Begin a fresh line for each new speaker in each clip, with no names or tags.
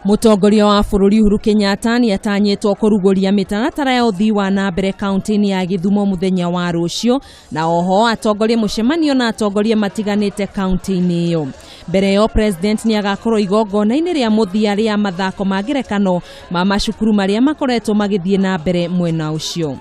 Mũtongoria wa bũrũri Uhuru Kenyatta nĩ atanyĩtwo kũrugũria mĩtaratara ya ũthii wa na mbere kaunti-inĩ ya Gĩthumo mũthenya wa rũciũ, na oho atongorie mũcemanio na atongoria matiganĩte kaunti-inĩ ĩyo. Mbere ĩyo president nĩ agakorwo igongona-inĩ rĩa mũthia rĩa mathako ma ngerekano ma macukuru marĩa makoretwo magĩthiĩ na mbere mwena ũcio.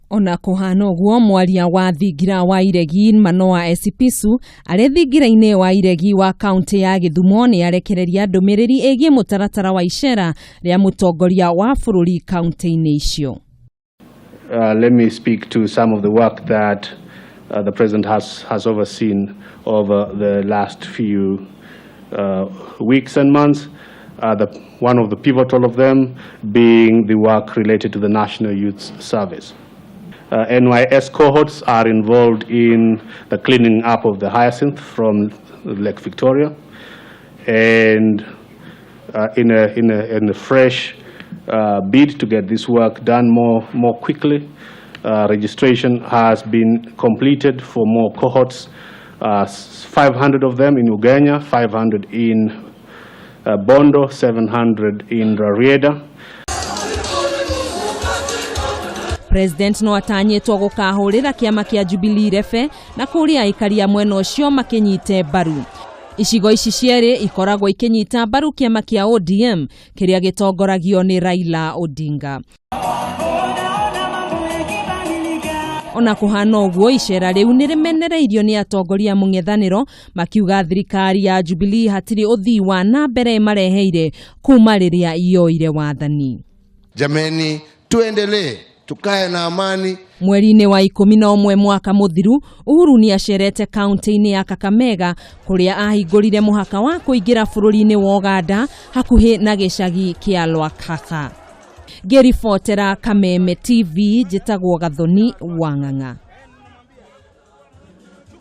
Ona kũhana ũguo, mwaria wa thingira wa Iregi Manoa Esipisu arĩ thingira-inĩ wa Iregi wa kaunti ya Gĩthumo nĩ arekereria ndũmĩrĩri ĩgiĩ mũtaratara wa icera rĩa mũtongoria wa bũrũri kaunti-inĩ icio.
Let me speak to some of the work that the President has overseen over the last few weeks and months. One of the pivotal of them being the work related to the National Youth Service. NYS cohorts are involved in the cleaning up of the hyacinth from Lake Victoria, and in a fresh bid to get this work done more quickly, registration has been completed for more cohorts, 500 of them in Ugenya, 500 in Bondo, 700 in Rarieda.
President no atanyĩtwo gũkahũrĩra kĩama kĩa Jubilee rebe na kũrĩa aikari a mwena ũcio makĩnyite mbaru. Icigo ici cierĩ ikoragwo ikĩnyita mbaru kĩama kĩa ODM kĩrĩa gĩtongoragio nĩ Raila Odinga. Ona kũhana ũguo, icera rĩu nĩ rĩmenereirio nĩ atongoria mũng'ethanĩro, makiuga thirikari ya Jubilee hatirĩ ũthii wa na mbere mareheire kuma rĩrĩa yoire wathani.
Jameni, tuendelee, tukae na amani.
Mweri-inĩ wa 11 mwaka mũthiru, Uhuru nĩ acerete kaunti-inĩ ya Kakamega kũrĩa ahingũrire mũhaka wa kũingĩra bũrũri-inĩ wa Ũganda hakuhĩ na gĩcagi kĩa Lwakhakha. Ngĩribotera Kameme TV, njĩtagwo Gathoni Wang'ang'a.